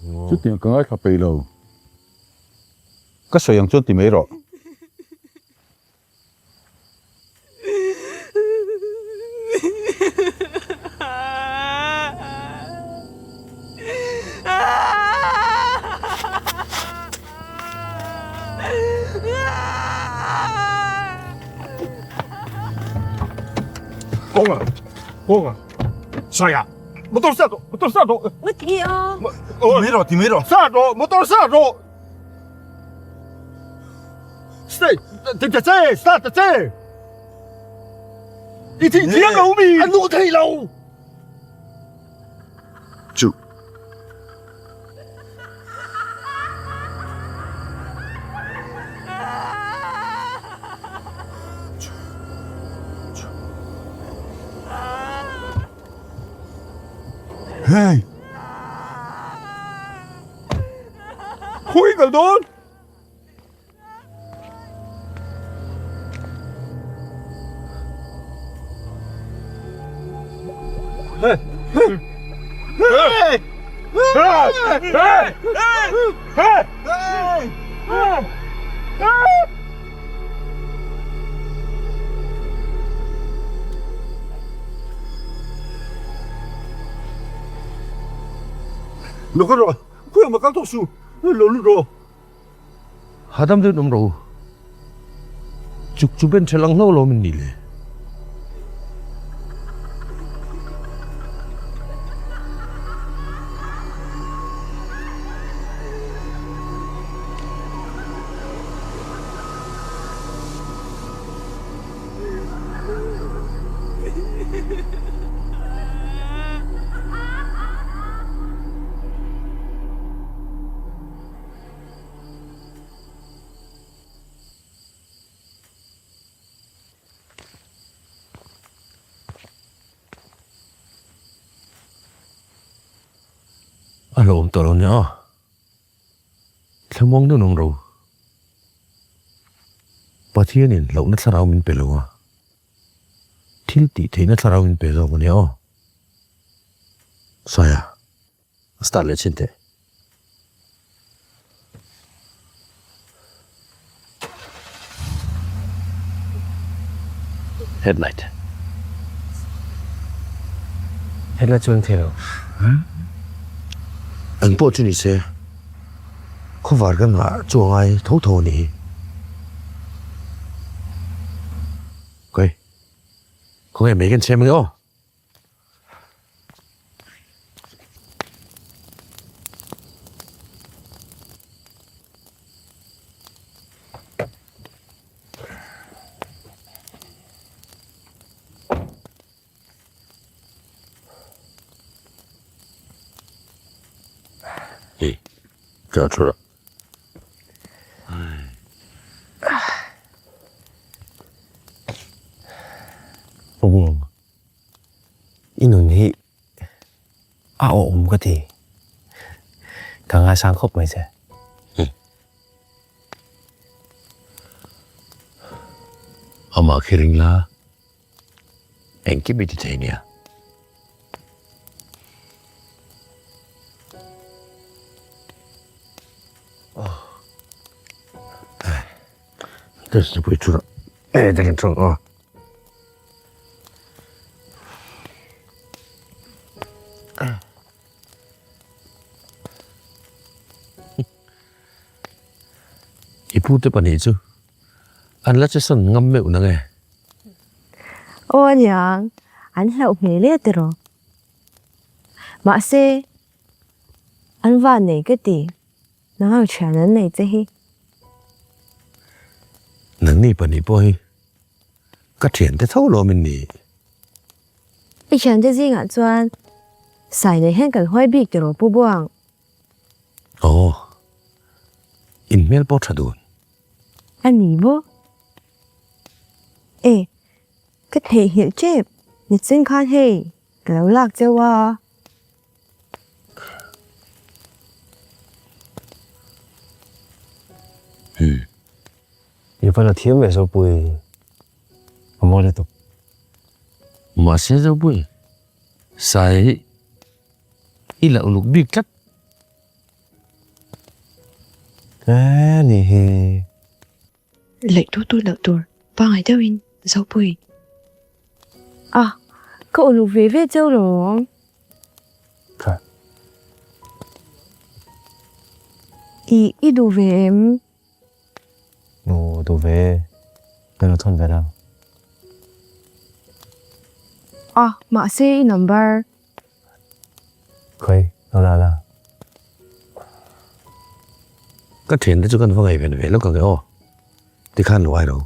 Chutiang ka ngaithla peih lo. Ka sawi ang chuan ti mai rawh. Kawnga, kawnga, Saia, motor start rawh, motor start rawh. Nga ti a. Ti mai rawh, ti mai rawh. Start rawh, motor start rawh. Stay, ti ta che, start ta che. I thih thiam lo mi. A nu thei lo. Chu. Hey! Khawi kal dawn? Lo kal rawh, khawiah mah kal tawh suh, lo lut rawh. Hahdam deuhin awm rawh u. Chuk chu ben ṭhelh ang hlauh lo min nih le. A hlauhawm tawh lo nia aw. Thlamuang deuh nawm ro. Pathianin hlauhna thlarau min pe lo a, thil tih theihna thlarau min pe zawk a nia aw. Saia. Start leh chhin teh. Headlight. Headlight chu eng thei lo. Eng pawh chu ni se, khawvar ka nghah chu a ngai tho tho a ni hi. Khawi, khawnge mei kan chhem ange aw. Hey,这吃了。I nun hi a awhawm ka ti. Ka ngaisang khawp mai che. Amah khi ring la, engkim i ti thei nia. Test pui chu e ta kan thang a. I pu te pahnih chu an la che san ngam meuh nang e. Aw aniang, an hlauh hmel e tiraw. Mahse, an van nei ka ti. Nang ang thian an nei che hi. Nangni pahnih pawh hi ka thiante tho lo min ni. I thiante zingah chuan sai nei hian kan huai bik tiraw Pu Buang? Aw, in hmel pawh tha dun. A ni maw? E, ka theihnghilh tep, nichin khan hei ka lo lak cheu a. I va la thiam ve Zopui, a mawi lutuk. Mahse Zopui, sai hi i la uluk bik tlat. Hle ni hi. Laih tu tu loh tur pangai deuhin Zopui. A, ka uluk ve ve cheu lawm. Tha. I, i duh ve em? Aw, duh ve e. Ka lo thawn ve la. A, mahse i number. Khawi, lo la la. Ka thiante chu kan va ngaihven ve lawk ang e aw, tikhan lo ai ro.